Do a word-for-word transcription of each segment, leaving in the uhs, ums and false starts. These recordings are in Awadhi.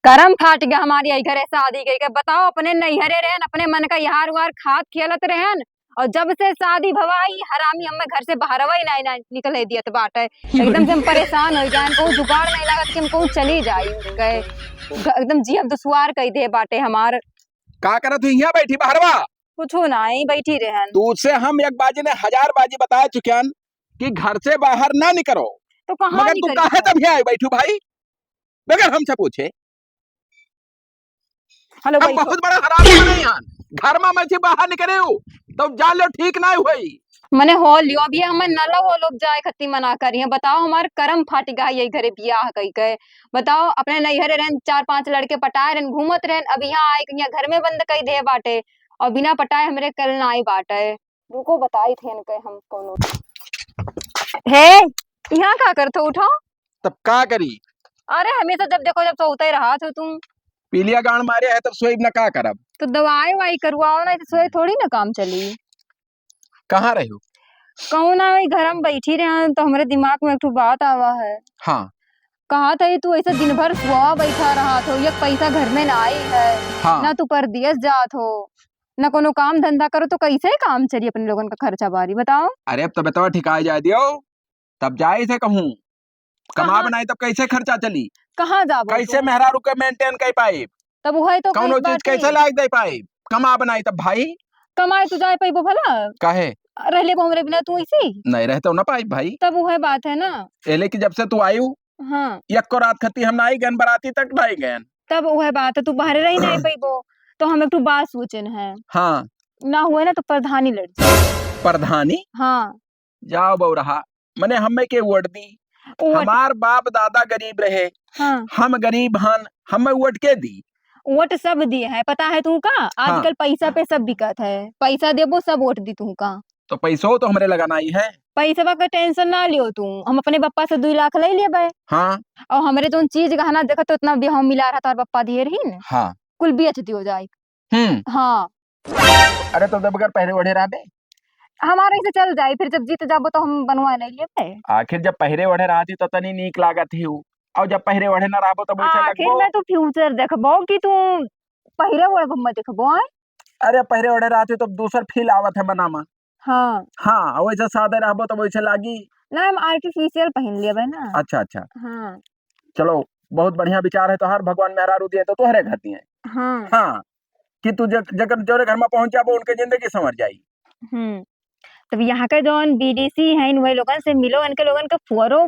करम फाटि गा हमार यही घरे सादी कइके। बताओ, अपने नैहरे रहेन, अपने मन का यार वार खात खेलत रहेन, और जब से सादी भवा, ई हरामी हम्मे घर से बहरवा ही नाहीं, नाहीं निकले दियत बाटे। एकदम से हम परेशान होइ गए, कहूँ जुगाड़ नाहीं लागत कि हम कहूँ चली जाई। कहे, ग-, एकदम जियब दुश्वार कइ दे बाटे हमार। का करत हुई हियाँ बैठी बहरवा? कुछो नाहीं, बैठी रहेन। तुझसे हम एक बाजी ने हजार बाजी बताए चुकियन कि घर से बाहर ना निकरो। तो कहाँ मगर तू निकरी काहे है? तब हियाँ आई बैठू भाई? बगैर हमसे पूछे। हेलो, हम बैठो। बहुत बड़ा हरामी बने यार। घर में मैं से बाहर निकले हूँ, तो जान लो ठीक नहीं हुई। मने हो लियो, अभी हमें न लो, वो लोग जाए खत्ती मना करी हैं। बताओ, हमार करम फाटि गा यही घरे बियाह कइके। बताओ, अपने नैहरे रहन, चार पांच लड़के पटाए रहन, घूमत रहन, अब यहाँ आए के यहाँ घर में बंद कइ दे बाटे, और बिना पटाए हमरे कल ना आई बाटे। रुको, बताई थे इनके हम कौनो। हे, यहाँ का करत हो? उठो। तब का करी? अरे, हमेशा जब देखो, जब सोते रहा हो तुम। पीलिया गांड मारे है, तब सोइब ना, का करब? तो दवाई वाई करवाओ ना, तो सोए थोड़ी ना काम चली। कहाँ रहे हो? कहूँ ना, वही घर में बैठी रहे, तो हमरे दिमाग में एक ठो बात आवा है। हाँ। कहा था, तू ऐसे दिन भर सुआ बैठा रहा हो, एक पैसा घर में ना आई है, हाँ। ना तू परदेस जात हो, ना कोनो काम धंधा करो, तो कैसे काम चली अपने लोगन का खर्चा बारी, बताओ? अरे, अब तबियतवा ठिकाए जाए दियो, तब जाए से कहूँ। कमा कहाँ? बनाई तब कैसे खर्चा चली? कहाँ जाबो कैसे तू? मेहरारू के maintain कर पाई? तब उहे तो कौनो बात चीज बाटे। कैसे लायक दे पाई? कमा बनाई तब भाई। कमाए तू जाए पाइबो भला? काहे? रह लेबो हमरे बिना तू ऐसे? नहीं रह तो ना पाई भाई। तब उहे बात है ना। एले कि जब से तू आई हूँ, हाँ। यक्को रात खती हम नाई गएन, बराती तक नाई गएन। तब उहे बात है, तू बाहरे रही नाई पइबो, तो हम एक ठो बात सोचेन है। हाँ। ना हुए ना तो प्रधानी लड़ जाए। प्रधानी? हाँ। जाओ बउरहा, मने हमें के वोट दी? वोट। हमार बाप दादा गरीब रहे, हाँ। हम गरीब हन, हमें वोट के दी? वोट सब दिए हैं, पता है तू का? हाँ। आजकल पैसा पे सब बिकत है, पैसा देबो सब वोट दी तू का। तो पैसो तो हमरे लगाना ही है। पैसवा का tension ना लियो तू, हम अपने बप्पा से दुई लाख ले लेबे। हाँ। और हमरे जौन चीज गहना देखत उतना बिहाव मिला रहा तार बप्पा दिए रही न। हाँ। कुल बेच दियो जाए। हम्म। हाँ। अरे तो जब अगर पहरे ओढ़े रहबे? हमारे से चल जाए, फिर जब जीत जाबो तो हम बनवा नहीं लेबे। आखिर जब पहरे ओढ़े रहती तो तनी नीक लागत ही उ, और जब पहरे ओढ़े ना रहबो तो बैठे आखिर लगबो। मैं तो future देखबो कि तू पहरे ओढ़े घूमत देखबो, आय? अरे, पहरे ओढ़े रहती तो दूसर feel आवत है मना मा। हाँ। हाँ, वैसे सादे रहबो तो वैसे लागी। ना, हम artificial पहन लेबे ना। अच्छा, अच्छा। हाँ। चलो, बहुत बढ़िया विचार है तोहार, भगवान मेहरारू दिए तो तोहरे घर दिए। हाँ। हाँ, कि तू जग-, जगन जोरे घर में पहुँच जाबो, उनके जिंदगी संवर जाई। हम्म। तब यहाँ के जौन B D C हैं, वही लोगन से मिलो, इनके लोगन का फुअरो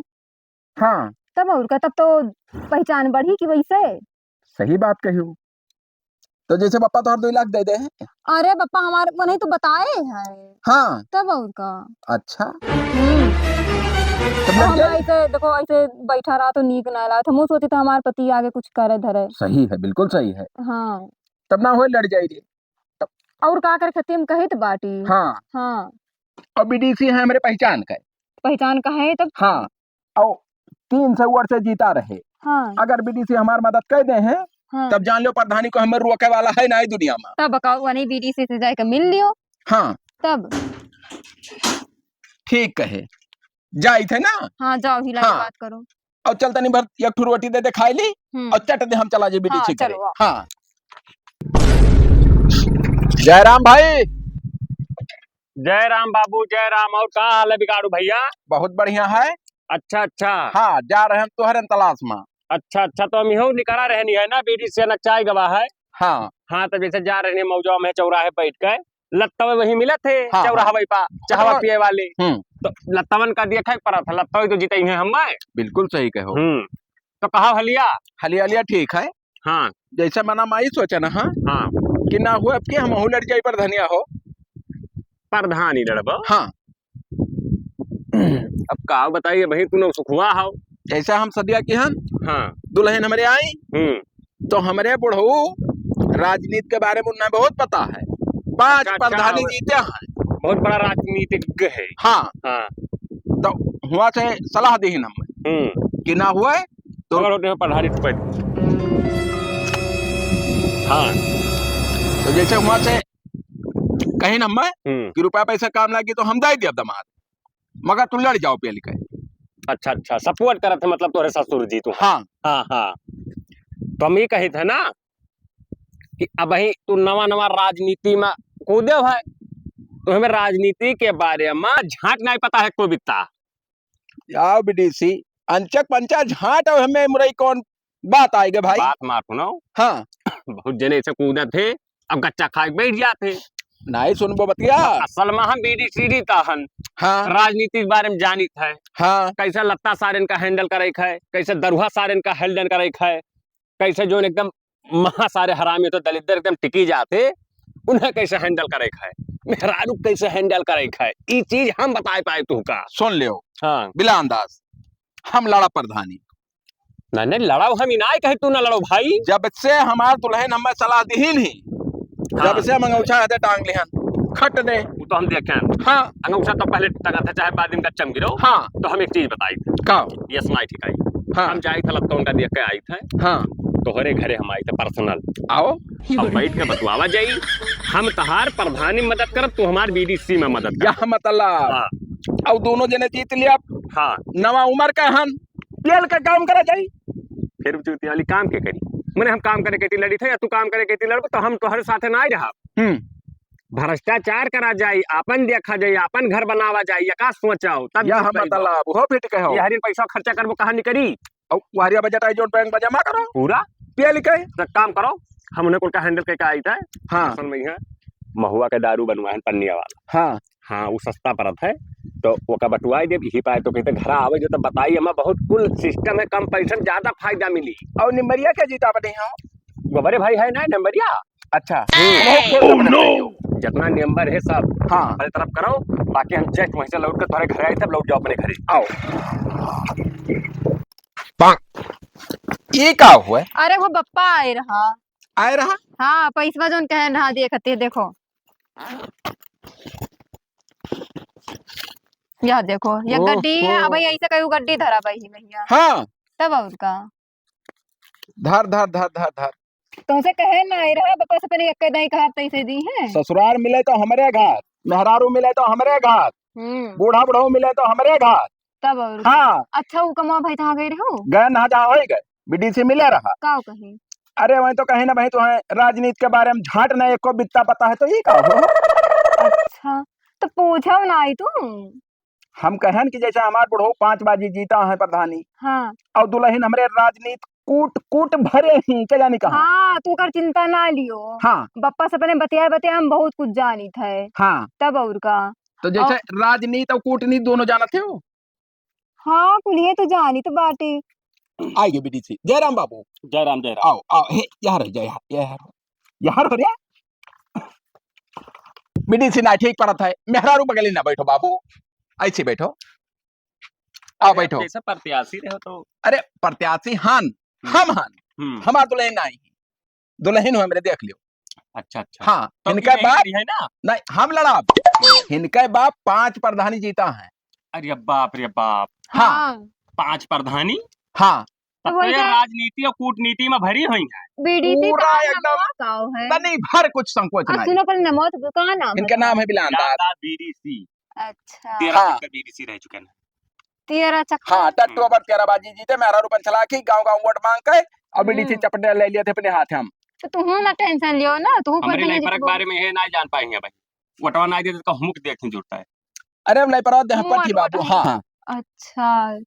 हाँ। तब और का, तब तो पहचान बढ़ी कि वैसे। सही बात कही हो। तो जैसे पापा तोहर दो लाख दे दे हैं। अरे पापा हमारे को नहीं तो बताए हैं। हाँ। तब और का। अच्छा। हम्म। तब लड़ हम जाए? ऐसे देखो, ऐसे बैठा रहा तो नीक ना लागत। हमहू सोची तो हमार पति आगे कुछ करे धरे। सही है, बिल्कुल सही है। हाँ। तब ना होए लड़ जाए रे। तब और का करे खातिर हम कहित बाटी। हाँ। हाँ। और B D C है हमरे पहचान का। पहचान का है तब? हाँ। और तीन सौ वोट से जीता रहे। हाँ। अगर B D C हमार मदद कर दे हैं, हाँ। तब जान लो प्रधानी को हमें रोके वाला है ना दुनिया में। तब का वही B D C से जाके मिल लियो। हाँ। तब। ठीक कहे। जाई थे ना? हाँ, जाओ, हिला के हाँ। बात करो। और चल तनी भर एक ठो रोटी दे दे, खाई ली, हम्म। और चट दे हम चला जाए B D C हाँ, के घरे। चलो, आओ। हाँ। जयराम भाई। जय राम बाबू, जय राम। और का हाल है बिगाड़ू भैया? बहुत बढ़िया है। अच्छा, अच्छा। हाँ, जा रहे हैं तोहरे तलाश में। अच्छा, अच्छा, तो हम इहो निकरा रहनी है ना, B D C से नकचाई गवा है। हाँ। हाँ, तो जैसे जा रहनी है मौजवा में चौराहे बैठ के, लत्तवे वही मिलत है, हाँ, चौराहा हाँ। वही पा, चाहवा हाँ। पिए वाली। हम्म। तो लत्तवन का देखा एक पड़ा था, लत्तवे तो जीते ही हैं हम। बिल्कुल सही कहो। हम्म। तो कहा हलिया? हलिया, हलिया ठीक है। हाँ। जैसे मना माई सोचे ना, हाँ? हाँ। कि ना हो अब के हमहू लड़ जाई प्रधानिया हो। प्रधानी लड़बो? हाँ। अब का बताइए भाई, तू लोग सुखुआ हो। जैसे हम सदिया की हन, हाँ। दुल्हन हमरे आई, हम्म। तो हमरे बुढ़ऊ राजनीति के बारे में उन्हें बहुत पता है। पांच अच्छा, अच्छा, प्रधानी अब जीते हैं। बहुत बड़ा राजनीतिज्ञ है। हाँ। हाँ। तो हुआ से सलाह दीहिन हम हम्म। कि ना हुआ तो मगर होते हैं प्रधानी तो बैठ। हाँ। तो जैसे हुआ से कहीं ना हम हम्म। कि रुपया पैसा काम लागी तो हम दे दिया दमाद, मगर तू लड़ जाओ पेल के। अच्छा, अच्छा, support करत है मतलब तोरे ससुर जी तू। हाँ। हाँ, हाँ। तो हम ई कहित है ना कि अबहीं तू नवा नवा राजनीति मा कूदे है, तो हमें राजनीति के बारे मा झांट नाहीं पता है को बित्ता। याव बीडीसी, अंचक पंचा झांट अउ हमें मुरई कौन बात आइगे भाई? बात मार सुनो। हाँ। बहुत जने ऐसे कूदत है, अब गच्चा खाए बैठ जात है। नाहीं सुनबो बतिया। असल मा हम बीडीसी ता हन। हाँ। राजनीति के बारे मा जानित है। हाँ। कैसे लत्ता सारेन का handle करे है, कैसे दरुहा सारेन का handle करे है, कैसे जोन एकदम महा सारे हरामी तो दलिद्दर एकदम टिकी जात है, उन्हें कैसे handle करे है, मेहरारू कैसे handle करे है, ई चीज हम बताए पाए तुहका। सुन लियो। हाँ। बिलान दास, हम लड़ा प्रधानी। नहीं, नहीं, लड़ाओ, हम इनाय कहे तू ना लड़ो भाई। जब से हमार दुल्हन हमें सलाह दिहिन ही, हाँ। जब से हम अंगौछा हाथे टांग लिहन, खट दे। वो तो हम देखेन। हाँ। अंगौछा तो पहले टंगा था, चाहे बाद में गच्चम गिरो। हाँ। तो हम एक चीज बताई। का? ये सुनाई ठीक आई। हाँ। हम जाई थे लत्तों का देख के आई थे। हाँ। तोहरे घरे हम आई थे personal। आओ। हम बैठ के बतवावा जाई। हम तहार प्रधानी में मदद करब, तू हमार बीडीसी में मदद कर। यह मतलब। हाँ। अब दोनों जने जीत लिया। हाँ। नवा उम्र का हन। पेल का काम करा जाई। फिर चूतिया वाली काम के करी? मने हम काम करे के ती लड़ी थे या तू काम करे के ती लड़बो तो हम तोहरे साथे ना ही रहा। हम्म। भ्रष्टाचार करा जाई, आपन देखा जाई, आपन घर बनावा जाई, या का सोचाओ? तब यह जीत पाई बा। मतलब, वो फिट कहो। ये हरिन पैसा खर्चा करबो, कहाँ निकरी? और वहरिया बजट आई जोन बैंक में जमा करो। पूरा? पेल के? तो काम करो, हम उन्हें कुल का handle करके आई थे। हाँ। असल में यहाँ महुआ के दारू बनवा है पन्निया वाला। हाँ। हाँ, वो सस्ता पड़त है, तो ओका बटुआई देब, यही पाए तो कहते घर आवे जो तो बताई, हमें बहुत कुल system है, कम पैसा में ज्यादा फायदा मिली। और निम्बरिया के जीता बने हो? गोबरे भाई है ना निम्बरिया? अच्छा। हम्म। बहुत खोल के बने हो। जितना निम्बर है सब हाँ। हमारे तरफ करो, बाकी हम just वहीं से लौट के तुम्हारे घर आए, तब लौट जाओ अपने घरे। आओ। ये का हुआ? अरे वो बप्पा आए रहा। आए रहा? हाँ, पैसवा जोन कहे रहा, देखते देखो। यह देखो, ये ओह, गड्डी है। ओह। अब ऐसे कहीं गड्डी धरा भाई भैया। हाँ। तब और का? धर, धर, धर, धर, धर। तुमसे कहे ना आए रहा, बप्पा से पहले एक दाई कहा तैसे दी है। ससुराल मिले तो हमरे घर, मेहरारू मिले तो हमरे घर, हम्म। बूढ़ा बुढ़ऊ मिले तो हमरे घर। तब और का? हाँ। अच्छा, वो कमवा भाई कहाँ गए रहो? गए ना, जहाँ होई गए, बीडीसी मिले रहा। का कही? अरे, वहीं तो कहीं ना भाई, तुम्हें राजनीति के बारे में झांट ना एको बित्ता पता है, तो ये का हो? अच्छा, तो पूछो ना आई तू। हम कहन कि जैसे हमार बुढ़ऊ पांच बाजी जीता है प्रधानी, हाँ। और दुल्हन हमरे राजनीति कूट कूट भरे ही, के जानी कहाँ। हाँ, तू कर चिंता ना लियो। हाँ। बप्पा से अपने बतिया बतिया हम बहुत कुछ जानित है। हाँ। तब और का। तो जैसे और राजनीति और कूटनीति दोनों जानत हो? हाँ, कुलिये तो जानित बाटे। आइगे बीडीसी। जय राम बाबू। जय राम, जय राम। आओ, आओ, हे, यहाँ रह, जय, यहाँ, यहाँ रह। यहाँ रह रे। बीडीसी ना ठीक पड़त है। मेहरारू बगली ना बैठो बाबू, ऐसे बैठो। आओ, अरे, आप बैठो। जैसे प्रत्याशी रहे हो तो। अरे, प्रत्याशी हन, हम्म। हम हन। हम्म। हमार दुल्हन ना आई। दुल्हन हो हमरे, देख लियो। अच्छा, अच्छा। हाँ, तो इनका ये बाप, है ना? नहीं, हम लड़ाब। हम्म। इनका बाप पांच प्रधानी जीता है। अरे बाप रे बाप। हाँ। हाँ। पांच प्रधानी? हाँ। तब तो तो ये वही राजनीति और कूटनीति में भरी हुई है। बीडीसी पूरा का नाम एकदम है, का है? तनी भर कुछ संकोच और नहीं। सुनो, पर नमो तो का नाम है इनका? नाम है बिलान दास। बिलान दास बीडीसी। अच्छा। तेरह हाँ। चक्कर बीडीसी रह चुके हैं। तेरह चक्कर। हाँ, टट्टू हम्म। अबर तेरह बाजी जीते, मेहरारू पंच लाखी, गाँव गाँव वोट मांग के, और बीडीसी हम्म। चपटे ले लिए थे अपने हाथ हम। तो तुहू ना tension लियो ना, तुहू हमरे पर नहीं लाइफर के जीतबो। बारे में ये ना जान पाए हैं भाई। वोटवा ना दे तो हुमुक देख जुड़ता है। अरे, लाइफर दे मुंह पट्टी बाबू, अटपटा हाँ, है। हाँ। अच्छा।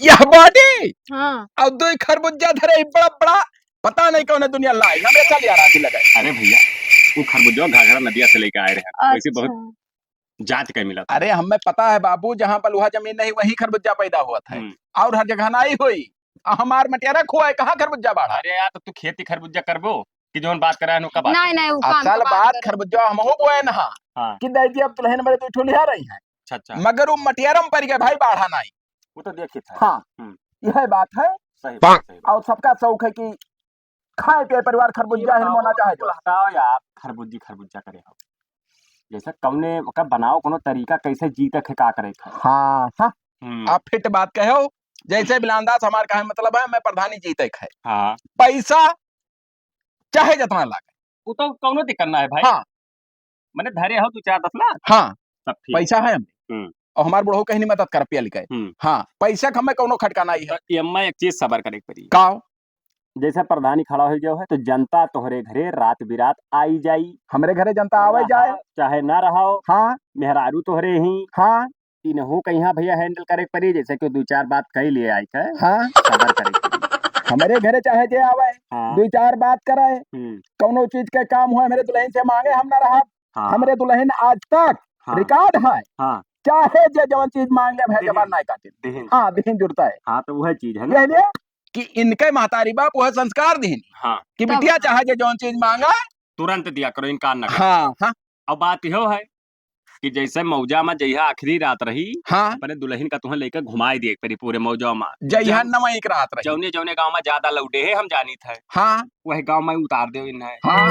यह बाटी। हाँ। और दो खरबूजा धरे, बड़ा, बड़ा, पता नहीं कौन है दुनिया लाई, हमेशा लिया राती लगा। अरे भैया, वो खरबूजा घाघरा नदिया से लेके आए रहे हैं, वैसे बहुत अच्छा। जात के मिला था। अरे, हमें पता है बाबू, जहाँ बलुहा जमीन नहीं, वहीं खरबूजा पैदा हुआ था। हम्म। और हर जगह नहीं हुई। आ, हमार मटियारा खुआ है, कहाँ खरबूजा बाढ़ा? अरे यार, तो तू खेती खरबूजा करबो कि जौन बात करा है, ओका बात नहीं, करबो? नहीं, वो काम असल के बात बात करे। खरबूजा हमहू बोए न हा। हाँ। कि दाई जी, अब दुल्हन मेरे दो ठो लिया रही हैं। अच्छा, अच्छा। मगर वो मटियारा में पड़ गए भाई, बाढ़ा नहीं। वो तो देखित है। हाँ। हम्म। यह बात है। सही बात, सही बात। और सबका शौक है कि खाए पिए परिवार खरबुज्जा ये हिन बताओ, मोना चाहे जो। हटाओ यार, खरबुज्जी खरबुज्जा करे हो। जैसे कौने ओका बनाओ, कोनो तरीका कैसे जीते खे, का करे खे। हाँ, हाँ। हम्म। आप फिट बात कहे हो। जैसे बिलान दास हमार कहे मतलब है, मैं प्रधानी जीते खे। हाँ। पैसा चाहे जितना लागे। वो तो कौनो दिक्कत ना है भाई। हाँ। मने धरे हो दो चार दस लाख। हाँ। तब ठीक। पैसा है हम। हम्म। और हमार बुढ़ऊ कहीं नहीं मदद कर पिया लिखे। हम्म। हाँ, पैसा के हमें कौनो खटका नहीं है। तो एम्मा एक चीज सबर करे के पड़ी। का? जैसे प्रधानी खड़ा होइ गयो है, तो जनता तोहरे घरे रात बिरात आई जाई। हमरे घरे जनता आवे रहा, जाए। चाहे ना रहो। हाँ। मेहरारू तोहरे ही। हाँ। इनहू कहिया भैया handle करे के पड़ी, जैसे कि दू चार बात कही लिए आई के। हाँ। सबर करे के पड़ी। हमरे घरे चाहे जे आवे, हाँ। दू चार बात करे, हम्म। कौनो चीज के काम हो, हमरे दुलहिन से मांगे, हम ना रहब। हाँ। हमरे दुलहिन आज तक हाँ। Record है। हाँ। चाहे जे जवन चीज मांगे, भाई, दिहिन। जबान नाहीं काटे। दिहिन। हाँ, दिहिन जुड़ता है। हाँ, तो वह चीज है ना। यह लिए कि इनके महतारी बाप वह संस्कार दिहिन हाँ। कि तब बिटिया चाहे जे जवन चीज मांगा, तुरंत दिया करो, इनकार ना करो। हाँ, हाँ। अब बात इहो है कि जैसे मौजा में जइहा आखिरी रात रही, हाँ। अपने दुलहिन का तुहें लेके घुमाई दिए परी पूरे मौजा में। जइहा जौन-, नवई के रात रही। जौने, जौने गाँव में ज्यादा लौटे है, हम जानित है। हाँ। वही गाँव में उतार देउ इन्हें। हाँ।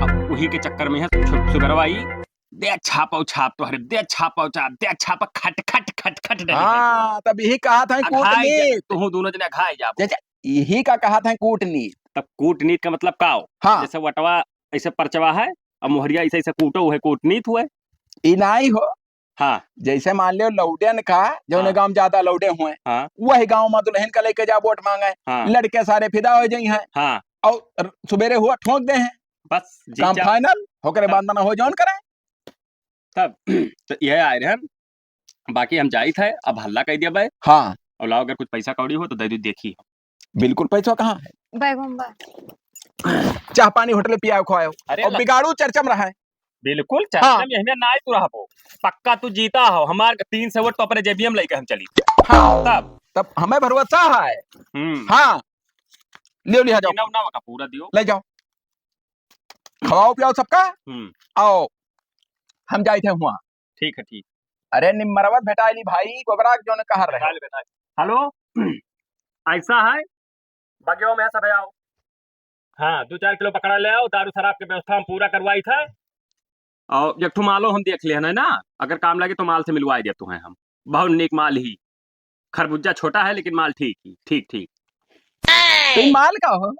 अब वही के चक्कर में है, छु-, सुबेरवा ई, दे छापो छाप तोहरे, दे छापो छाप, दे छाप, खट, खट, खट, खट डरी है हाँ, तब यही कहा था अघाई जा-, कूटनीत। तुहूँ दोनों जने अघाई जाबो। चाचा, यही का कहा था कूटनीत। तब कूटनीत का मतलब का हो? हाँ। जैसे वटवा ऐसे परचवा है, अब मोहरिया ऐसे, ऐसे कूटो, उहे कूटनीत हुए। ई नाई हो। हाँ। जैसे मान लियो लौडेन का, जौने हाँ। गाँव ज्यादा लौडे हुए, हाँ। वही गाँव में दुलहिन का लेके जा वोट मांगे। हाँ। लड़के सारे फिदा हो जाई हैं। हाँ। और र-, सुबेरे हुआ ठोंक दे हैं। बस, जीत काम जा। Final, होकरे हाँ। बाद मना हो जौन करे। तब, तो यह आए रहन, बाकी हम जाइत है, अब हल्ला कह दिया भाई। हाँ। और लाओ, अगर कुछ पैसा कौड़ी हो तो दे दू, देखी। बिल्कुल, पैसा कहाँ है? बैग में बा। चाह पानी होटले पियाओ खवाओ। अरे और ल- बिगाड़ू चर्चा में रहा है। बिल्कुल, चर्चा हाँ। में यही में ना आए तू रहबो। पक्का तू जीता हो, हमार तीन सौ वोट तो अपने जेबिया में लेके हम चली। हाँ। तब? तब हमें भरोसा है। हम्म। हाँ। लियो, लिया जाओ। ना, ना, का पूरा दियो। ले जाओ। खवाओ पियाओ सबका। हम्म। आओ। हम जाइत है हुआ। ठीक है, ठीक। अरे निम्मरवत भेटाइली भाई, गोबरा के जौन कहर रहे। भेटाइल, भेटाइल। Hello, ऐसा है, बगियो में सब आओ। हाँ, दू चार किलो पकड़ा ले आओ, दारू शराब के व्यवस्था हम पूरा करवाइत है। और एक ठो मालो हम देख लेहन है ना, अगर काम लागे तो माल से मिलवाई देत है हम। बहुत नीक माल ही। खरबूजा छोटा है लेकिन माल ठीक ही, ठीक, ठीक। तो ई माल का हो?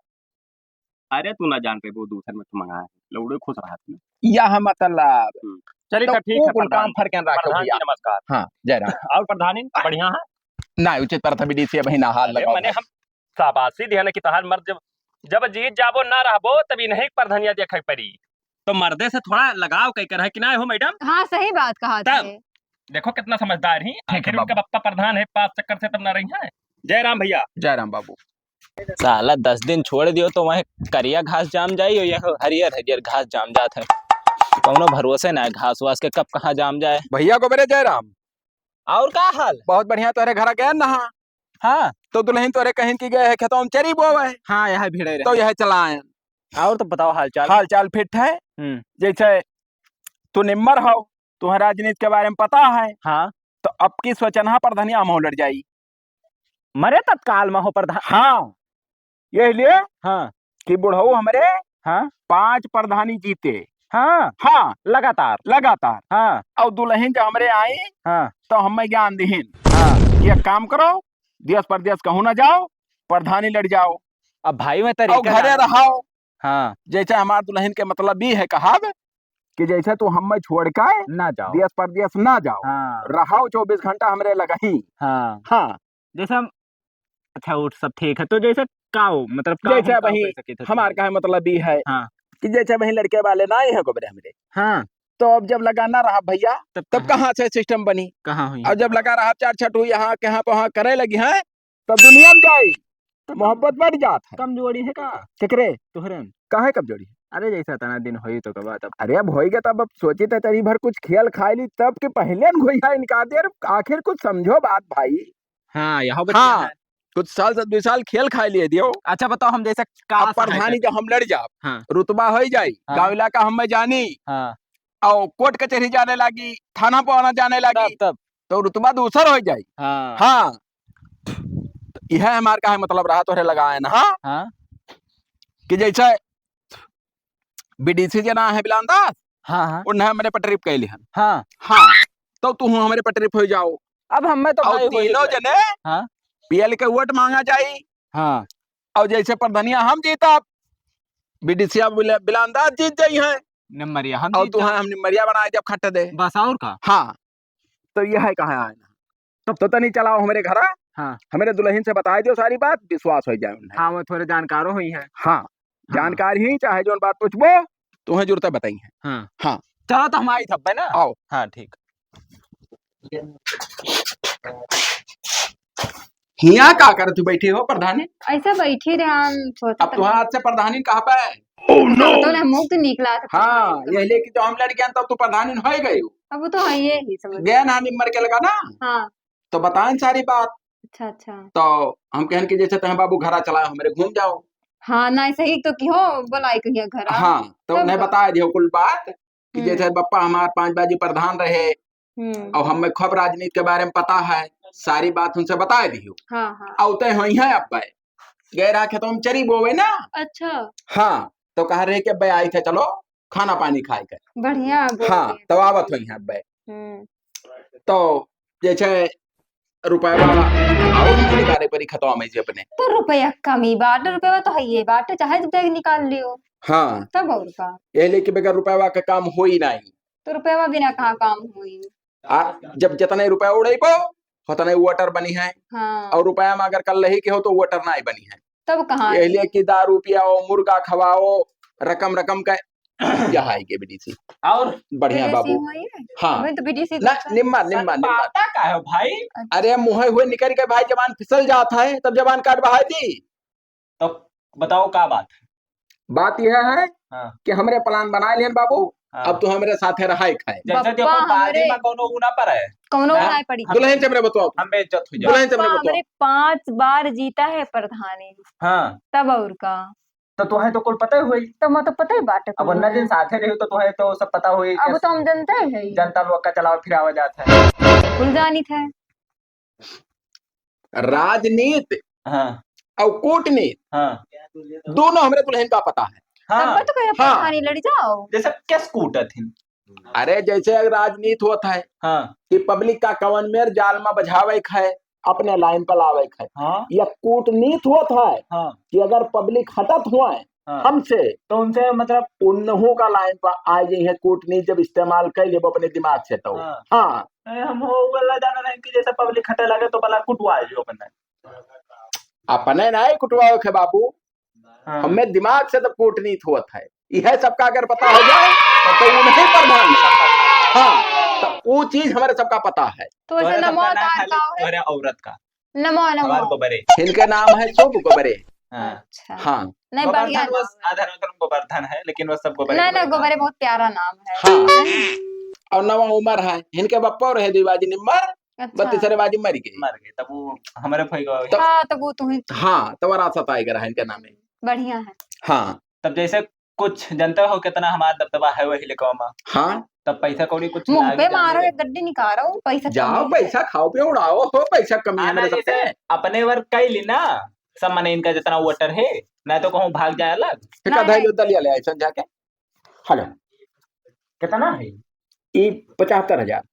अरे तू ना जान पेबो, दूसर में तो मंगाए है, लौड़े खुश रहत में। यह मतलब। हम्म। चलिए तो तो ठीक वो है कुल काम प्रधान। फरकन राखो प्रधान जी, भैया। नमस्कार। हाँ, जय राम। और प्रधानी बढ़िया है? ना, उचित प्रथम विधि से वही ना हाल अरे लगाओ मने भाई। हम शाबाशी दिया ना कि तहार मर्द जब, जब जीत जाबो ना रहबो, तब इन्हीं प्रधानिया देखे पड़ी। तो मर्दे से थोड़ा लगाव कई कर है कि ना हो मैडम? हाँ, सही बात कहा तब। थे। देखो कितना समझदार ही। ठीक है आखिर उनके बाबू। बप्पा प्रधान है, पाँच चक्कर से तब ना रही है। जय राम भैया। जय राम बाबू। साला दस दिन छोड़ दियो तो वहीं करिया घास जाम जाई और यहाँ हरियर हरियर घास जाम जात है। कौनो भरोसे ना है घास वास के कब कहाँ जाम जाए। भैया गोबरे जय राम। और का हाल? बहुत बढ़िया, तोहरे घरा गए ना? हाँ। तो दुलहिन तोहरे कहिन कि गए है खेतवा में चरी बोवे। हाँ, यह भिड़े रहे। तो यह चला आए। और तो बताओ हाल चाल। हाल चाल फिट है। हम्म। जैसे तू निम्मर हो, तुम्हें राजनीति के बारे में पता है। हाँ। तो अब की सोचना प्रधानी हम लड़ जाई। मरे तत्काल में हो प्रधान। हाँ, यह लिए हाँ। कि बुढ़ऊ हमरे हाँ। पांच प्रधानी जीते। हाँ। हाँ। लगातार। लगातार। हाँ। और दुलहिन जब हमरे आई हाँ। तो हमें ज्ञान दिहिन हाँ। कि एक काम करो, देश परदेश कहूँ ना जाओ, प्रधानी लड़ जाओ। अब भाई में तो और रहते घरे ना। रहो। हाँ। जैसे हमार दुलहिन के मतलब ई है कहब कि जैसे तू हमें छोड़ के ना जाओ। देश परदेश ना जाओ। हाँ। रहो चउबीस घंटा हमरे लगही। हाँ। हाँ। जैसे हम, अच्छा, वो सब ठीक है। तो जैसे का हो, मतलब का जैसे हम का वही कर सके थे हमार तुमसे? कहे मतलब ई है हाँ। कि जैसे वही लड़के वाले ना आए हैं गोबरे हमरे। हाँ। तो अब जब लगा ना रहा भैया, तब तब कहाँ? कहाँ से system बनी? कहाँ हुई? अब जब लगा रहा चार छठ हुई यहाँ के यहाँ पे वहाँ करे लगी हैं, तब दुनिया में जाई, तो मोहब्बत बढ़ जात है। कमजोरी है का? केकरे? तोहरे में। काहे कमजोरी है? अरे जैसा इतना दिन होई तो कबा तब। अरे अब होई गया तब, अब सोची तो तरी भर कुछ खेल खाई ली तब के पहले न होई है इनका देर, आखिर कुछ समझो बात भाई। हाँ, यहो बतिया हाँ, है। कुछ साल से दो साल खेल खाई लिए दियो। अच्छा बताओ, हम जैसे का अब सहायता प्रधानी जब हम लड़ जाब, हाँ। रुतबा होई जाई, हाँ। गाँव इलाका हम में जानी, हाँ। और कोर्ट कचहरी जाने लागी, थाना पाना जाने लागी, तब, तब। तो रुतबा दूसर होई जाई। हाँ। हाँ। तो यह हमार का है मतलब रहा तोहरे लगाए ना, हाँ? हाँ। कि जैसे बीडीसी जना है बिलान दास, हाँ, हाँ। उन्हें हमरे पर trip कैली हन। हाँ। हाँ। तो तू हमरे पर trip हो जाओ। अब हमें तो और भाई होई तीनों गए। जने हाँ। पीएल के वोट मांगा जाई। हाँ। और जैसे प्रधनिया हम जीता, बीडीसी बिला-, बिलान दास जीत जाई हैं। नंबरिया हम और जीत तू जाई। हम नंबरिया बनाए जब खट दे। बस और का? हाँ। तो यह है कहाँ आए ना। तब तो तनी चलाओ हमरे घरा। हाँ। हमरे दुलहिन से बताइ दियो सारी बात, विश्वास होइ जाए उन्हें। हाँ, वो थोड़े जानकारो हुई हैं। हाँ, हाँ। जानकार ही, चाहे जौन बात पूछबो, तुम्हें जरूरत है बताई है। हाँ। हाँ। चलो तो हम आई थब्बे ना। आओ। हाँ, ठीक। हियाँ का करत तू बैठी हो प्रधानी? ऐसे बैठी रहे, हम सोचत अब तुहार रहे। हाथ से प्रधानी कहाँ पे है? Oh, no! तो ले मुफ्त निकला था हाँ, प्रधानी तो। यह लेके जो हम लड़ गए तब तू प्रधानी हो गई हो। अब वो तो है, ये ही समझ। गया ना निम्मर के लगा ना? हाँ। तो बताएं सारी बात। अच्छा, अच्छा। तो हम कहन कि जैसे तहें बाबू घरा चलाओ, हमरे घूम जाओ। हाँ, ना सही तो की हो, बोलाई कहिया घरा। हाँ, तो तब उन्हें तो। बता दियो कुल बात कि हम्म। जैसे बप्पा हमार पाँच बाजी प्रधान रहे, हम्म। और हमें खूब राजनीति के बारे में पता है, सारी बात उनसे बता दियो। हाँ, हाँ। और तय होई है अब भाई, गए रहा खेतों में चरी बोवे ना। अच्छा। हाँ, तो कह रहे कि अब आई थे, चलो खाना पानी खाए के। बढ़िया बोल हाँ, दिए। तब आवत होई हैं अब भाई। हम्म। तो जैसे रुपया और निकाले परी खतवा में से अपने। तो रुपया कमी बाटे, रुपया तो है ये बाटे, चाहे जब तक निकाल लियो। हाँ। तब और का? यह लेके बगैर रुपया का काम होई नहीं। तो रुपया बिना कहाँ काम होई? आ, जब जितने रुपया उड़ेबो, उतने वोटर बनी है। हाँ। और रुपया में अगर कल लही के हो तो वोटर नहीं बनी है। तब कहाँ यह आई? लिए कि दारू पियाओ, मुर्गा खवाओ, रकम रकम का यहाँ आई के बीडीसी। और बढ़िया बीडीसी बाबू। हुई है? हाँ। वही तो बीडीसी ना, दूसरा। निम्मा, निम्मा, निम्मा। सर, बाता का है भाई? अच्छा। अरे, मुँहे हुए निकल के भाई जबान फिसल जात है, तब जबान काट बहाई दी। तो बताओ का बात है? बात यह है हाँ। कि हमरे प्लान बना लिहन बाबू, हाँ। अब तू हमरे साथे रहाई खाए। जैसे बप्पा देखो, बाजी हमरे में कौनो ऊ ना पड़े। कौनो ना? ना पड़ी। दुल्हन से हमरे बतवाओ। हम बेइज्जत हो जाए। दुल्हन से हमरे बप्पा बतवाओ। हमरे पाँच बार जीता है प्रधानी। हाँ। तब और का? तो तोहे तो कुल पता ही होई। तो मैं तो पता ही बाटे अब कुल उतना में। दिन साथे रही तो तोहे तो सब पता होई अब कि तो हम जनते ही है। जनता लोग का चलावा फिरावा जात है। कुल जानित है। राजनीति हाँ। और कूटनीति हाँ। दोनों हमरे दुल्हन का पता है। हाँ। तब तो कहे हाँ। प्रधानी लड़ जाओ। जैसे केस कूटत हिन। अरे जैसे राजनीति होत है हाँ। कि पब्लिक का कवन मेर जाल में बझावे के है, अपने लाइन पर लावे के है। हाँ। या कूटनीति होत है हाँ। कि अगर पब्लिक हटत हुए हाँ। हमसे, तो उनसे मतलब उन्हों का लाइन पर आ जाई है कूटनीति जब इस्तेमाल कर लेबो अपने दिमाग से तो। हाँ। हाँ। ए, हम हो गल्ला जाना नहीं कि जैसे पब्लिक हटे लगे तो भला कुटवा लियो अपने। अपने नहीं कुटवाओ खे बाबू, हाँ। हमें दिमाग से तो कूटनीति होत है। यह सबका अगर पता हो जाए तो, तो उन्हें प्रधान। हाँ, तो वो चीज हमारे सबका पता है। तो वैसे तोहरे नमो सबका नाम आधार खाली का है? तोहरे औरत का। नमो, नमो। हमार गोबरे। इनके नाम है शुभ गोबरे। हाँ। अच्छा। हाँ। नहीं, बढ़िया गोवर्धन नाम बस है। आधा नाम गोवर्धन है, लेकिन वो सब गोबरे नहीं, नहीं, गोबरे गोबरे नाम। बहुत प्यारा नाम है। हाँ। और नवा उमर है। इनके बप्पा रहे दुई बाजी निम्मर, अच्छा। बत्तीसरे बाजी मर गए। मर गए, तब वो हमारे भाई का तब हाँ, तब वो तुम्हें हाँ, तब रासा पाए रहा इनके नाम है। बढ़िया है। हाँ। तब जैसे कुछ जनता हो कितना हमार दबदबा है वही लेकवा में। हाँ। तब पैसा कौड़ी कुछ मुंह लागे पे जाने मारो, लगे। एक गड्डी निकालो, पैसा जाओ, कमी है। पैसा खाओ पियो, उड़ाओ, हो पैसा कमी है हाँ, ना, मेरे सबसे। जैसे अपने वर्ग का ही ली ना, सब मने इनका जितना वोटर है, ना तो कहूँ भाग जाए अलग। एक नहीं, आधा नहीं। जो दलिया ले आए, समझा के। हेलो। कितना है? ई पचहत्तर हजार।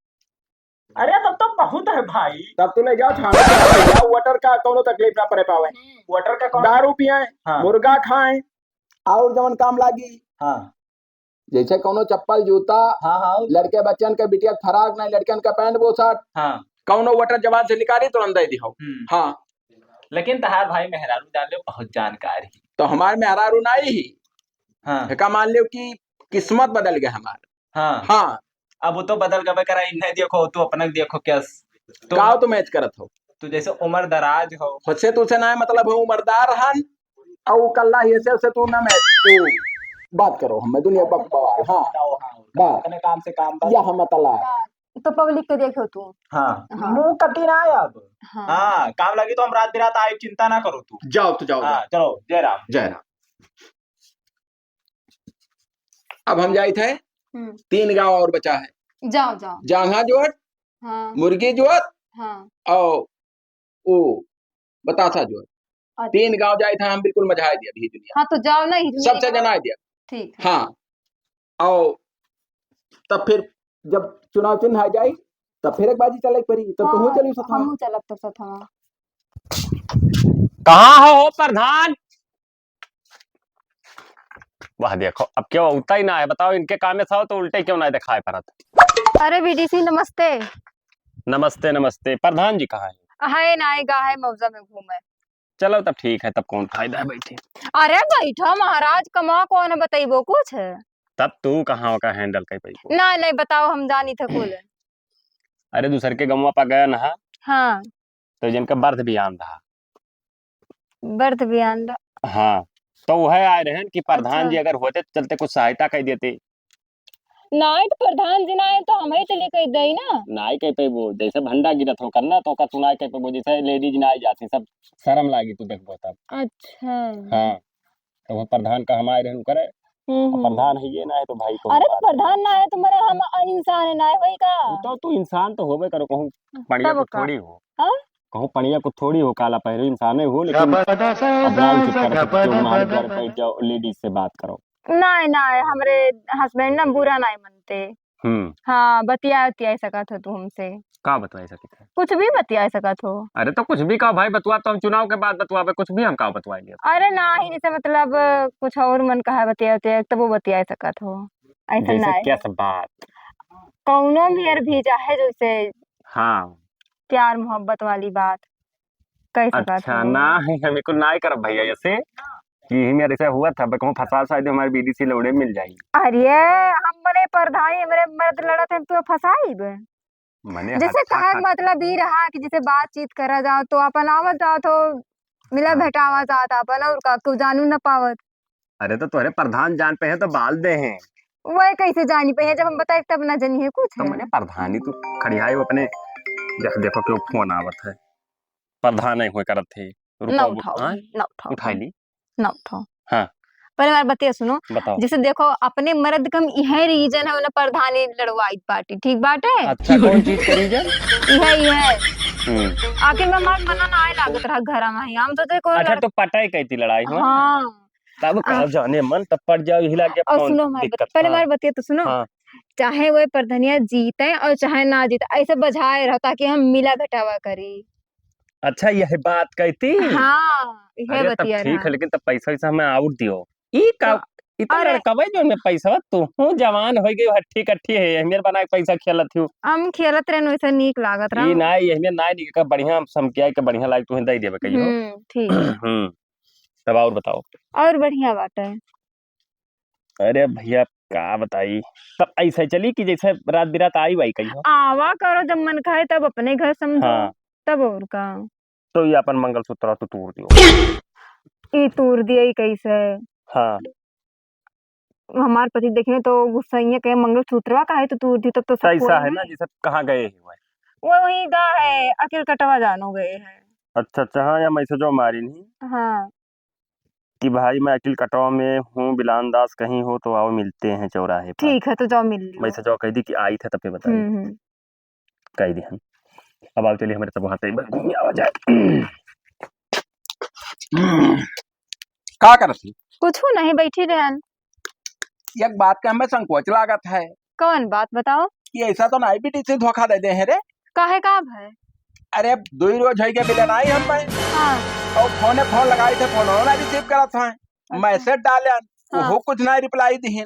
अरे, तब तो बहुत है भाई। तब तो ले जाओ, थाने पे ले जाओ, वोटर का कौनो तकलीफ ना पड़े पावे। हम्म। वोटर का कौन? दारू पिए, हाँ। मुर्गा खाए, और जवन काम लागी। हाँ। जैसे कौनो चप्पल, जूता, हाँ, हाँ। लड़के बच्चन के, बिटिया के फराक नहीं, लड़कन का पैंट, बुशर्ट, हाँ। कौनो वोटर जबान से निकाली, तुरंत दे दिहो। हम्म। हाँ। लेकिन तहार भाई मेहरारू जान ले, बहुत जानकार ही। तो हमार मेहरारू नहीं ही। हाँ। एका मान लियो कि किस्मत बदल गया हमार। हाँ। हाँ। अब वो तो बदल गबे करा, इन्हें देखो, तू अपना देखो क्या स-, तू का तू मैच करत हो? तू जैसे उम्र दराज हो। होसे तू से ना मतलब हो, उम्रदार हन, और कल्ला ही से, से तू ना मैच, तू बात करो, हमें दुनिया बक बवाल, हाँ। बताओ, हाँ, बा। अपने काम से काम बस। या हम मतलब। तो पब्लिक के देखो तू। हाँ। हाँ। मुंह कटी ना आए अब। हाँ। हाँ, काम लगी तो हम रात बिरात आए, चिंता ना करो तू। जाओ तो जाओ, हाँ, जाओ। चलो, जय राम। जय राम। अब हम जाइत है, हम्म। तीन गांव और बचा है। जाओ, जाओ। जांघा जोट, हाँ। मुर्गी जोट, हाँ। और वो बतासा जोट। अच्छा। तीन गांव जाइत है, हम बिल्कुल मजा दिया भी दुनिया। हाँ, तो जाओ ना, इतनी सबसे जगह। जना दिया। ठीक है। हाँ, और तब फिर जब चुनाव चिन्ह आ जाई, तब फिर एक बाजी चले के पड़ी, तब तो हो हाँ, चली सथवा। हमहू चलब तब सथवा। कहाँ हो, हो प्रधान? वाह, देखो, अब क्यों होता ही ना है, बताओ, इनके काम में था तो उल्टे क्यों ना दिखाई पड़त। अरे बीडीसी, नमस्ते। नमस्ते, नमस्ते। प्रधान जी कहाँ है? है नाई, गा है मौजा में घूमे। चलो तब ठीक है, तब कौन फायदा है बैठे। अरे बैठो महाराज, कमा कौन है, बतइबो कुछ? तब तू कहाँ का handle कर पाइबो? ना, नहीं बताओ, हम जानी थे कुल। अरे दूसर के गमवा पा गया ना। हाँ। तो जिनका birth बियान रहा। Birth बियान रहा। हाँ, तो वह आए रहन कि प्रधान अच्छा। जी अगर होते तो चलते कुछ सहायता कर देते। नाई तो प्रधान जी नाई तो हम ही चली कह दई ना। नाई कह पे वो जैसे भंडा गिरत हो करना तो का तू नाई कह पे वो जैसे ladies नाई जाती सब शर्म लागी तू देखबो तब। अच्छा। हाँ, तो वो प्रधान का हम आए रहन करे। हम्म, और हम्म। प्रधान है ये ना है तो भाई को अरे तो बात प्रधान ना है तो मेरे हम इंसान है ना है वही का। वो तो तू इंसान तो होबे करो कहूँ पड़िया तब को का? थोड़ी हो। हाँ? कहूँ पड़िया को थोड़ी हो काला पहरे इंसाने हो लेकिन अब नाम चुप कर चुप मार कर बैठ जाओ ladies से बात करो। नाई, नाई, हमरे husband ना बुरा नाई मनते। हम्म। हाँ, बतिया, बतिया सकत हो तू हमसे। का बतवाई सकत है? कुछ भी बतिया सकत हो। अरे तो कुछ भी का भाई बतवा, तो हम चुनाव के बाद बतवाबे, कुछ भी हम का बतवाई लिया। अरे नाही, जैसे मतलब कुछ और मन कहा बतिया, बतिया, तब वो बतिया सकत हो। ऐसा जैसे नाई। क्या सब बात? कौनो मेर भी चाहे जैसे हाँ। प्यार मोहब्बत वाली बात। कह सकत अच्छा, हो। ना है, हम बिल्कुल ना करब भैया ऐसे, कि ही मेरे से हुआ था, कहूँ फंसा शायद हमारे B D C लौड़े मिल जाई। अरे, हम मने प्रधानी, हमरे मर्द लड़त हैं, तू फंसाइब? मने जैसे हत्था कहे के खा- मतलब ई रहा कि जैसे बातचीत करा जाओ, तो अपन आवत जाओ, तो मिला हाँ। भेटावा जात अपन, और का, केहू जानू न पावत। अरे, तो तोहरे प्रधान जान पे है, तो बाल दे हैं। वह कैसे जानी पे है, जब हम बताए तब ना जानी है कुछ तो है। मने प्रधानी तू खड़ियाई अपने, देख, देखो क्यों फोन आवत है। प्रधान नहीं हुए करत थे। रुको, ना अब उठाओ, हाँ? ना उठाओ। उठाई ली। ना उठाओ। हाँ। पहले हमारी बतिया सुनो। बताओ। जैसे देखो, अपने मर्द कम इहे reason है, उन्हें प्रधानी लड़वाई पार्टी, ठीक बाटे? अच्छा, कौन चीज का reason? इहे, इहे। हम्म। आखिर में हमार मना ना आए लागत रहा घर में ही। हम तो देखो अच्छा, लड़- तो पटाई कहती लड़ाई हो? हाँ। तब का आ- जाने मन, तब पड़ जाओ, हिला के और कौन सुनो हमारी दिक्कत बत-, पहले था? हमारी बतिया तो सुनो। हाँ। चाहे वो प्रधनिया जीते और चाहे ना जीते, ऐसे बझाए रहो ताकि हम मिला भेटावा करी। अच्छा, यह बात कहती? हाँ, यह अरे, तब बतिया ठीक रहा। है, लेकिन तब पैसा वैसा हमें और दियो। ई का, तो, ई तो अरे। लड़कवे जो में पैसा, तू हूँ जवान हो गई, हट्ठी कट्ठी है, यही मेर बना के पैसा खेलत हूँ। हम खेलत रहन, वैसे नीक लागत रहा। ई ना, यही मेर ना नीक, का बढ़िया हम समझिया के बढ़िया लाग, तुम्हें दे देबे कहियो। हम्म, ठीक। हम्म, तब और बताओ। और बढ़िया बात है। अरे भैया, का बताई, तब ऐसे चली कि जैसे रात बिरात आई वाई कहियो। आवा करो, जब मन खाए तब अपने घर समझो, हाँ। तब और का। तो ये अपन मंगलसूत्र तो तोड़ दियो। ई तोड़ दिए, ई कैसे? हाँ। हमार पति देखिए तो गुस्साइए कहे, "मंगलसूत्रवा काहे तो तोड़ दी?" तब तो सब तो ऐसा खोल है में। ना, जैसे कहाँ गए ही हुए। वो वहीं गा है, अकिल कटवा जानो गए हैं। अच्छा, अच्छा, हाँ, या मैसेजो मारी नहीं। हाँ। कि भाई मैं अकिल कटवा में हूँ, बिलान दास कहीं हो तो आओ मिलते हैं चौराहे पर। ठीक है, तो जाओ मिल लियो। मैसेजो कह दी कि आई थे तब पे बताई। हम्म, हम्म। कह दी हम। अब आओ चलिए हमारे सब वहाँ से एक बार घूम आवा जाए। का करत ही? कुछ नहीं, बैठी रहन। एक बात का हमें संकोच लागत है। कौन बात बताओ? ये ऐसा तो नहीं बीडी से धोखा दे दे हैं रे। काहे का भय? अरे, दुई रोज होई गए मिले नाही हम भाई। हाँ। और फोने फोन लगाई थे, फोन ना receive करत हैं। अच्छा। Message डाले, हाँ। वो कुछ ना reply दिहिन।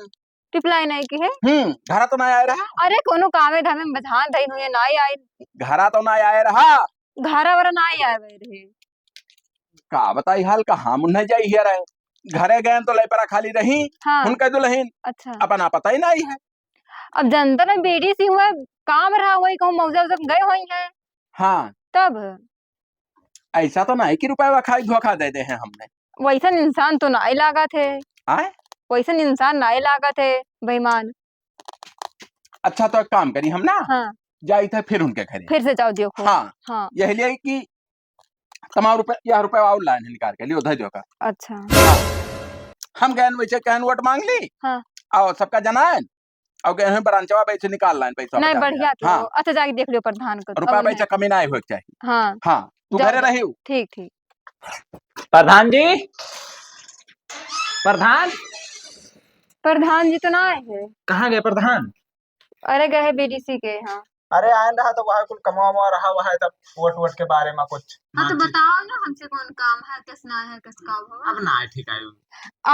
Reply नहीं की है? हम्म, घरा तो ना आए रहा। अरे, कोनो कामे धामे में बझान धइन हुए, ना आई। घरा तो ना आए रहा। घरा वरा ना आए रहे। का बताई हाल, कहाँ मुन्ने जाई हिया रहे। घरे गए तो लैपरा खाली रही, हाँ। उनके दुल्हन। अच्छा। अपना पता ही नहीं है। अब जनता में बीडी सी हुआ, काम रहा वही कहूँ मौजा उजा गए हुई हैं। हाँ। तब? ऐसा तो नहीं कि रुपया खाई धोखा दे दे हैं हमने। वैसन इंसान तो नहीं लागत है। आए? वैसन इंसान नहीं लागत है, बेईमान। अच्छा, तो एक काम करी हम ना, हाँ। जाई थे फिर उनके घरे। फिर से जाओ दियो खूब। हाँ। हाँ। यही लिए कि तमाम रुपया, यह रुपया और लाइन है निकाल के, लियो, धर दियो का। अच्छा। हाँ। हम गए वैसे कहन वोट मांग ली, हाँ। और सबका जनाएन, और गए हैं ब्रांचवा पे से निकाल लाइन पैसा नहीं, पचास हजार। बढ़िया तो। हाँ। अच्छा, जाके देख लियो प्रधान को, रुपया कौन पैसा है? कमी ना होए के चाहिए। हाँ। हाँ, तू जाओ, घरे जाओ। रही हो। ठीक, ठीक। प्रधान जी, प्रधान। प्रधान जी तो ना आए हैं। कहाँ गए प्रधान? अरे, गए हैं बीडीसी के यहाँ। अरे, आयन रहा तो वहाँ कुल कमवा वमवा रहा, वहाँ सब वोट वोट के बारे में कुछ हाँ, तो बातचीत। बताओ ना, हमसे कौन काम है, किस ना है, किस काम हो? अब ना है, ठीक है।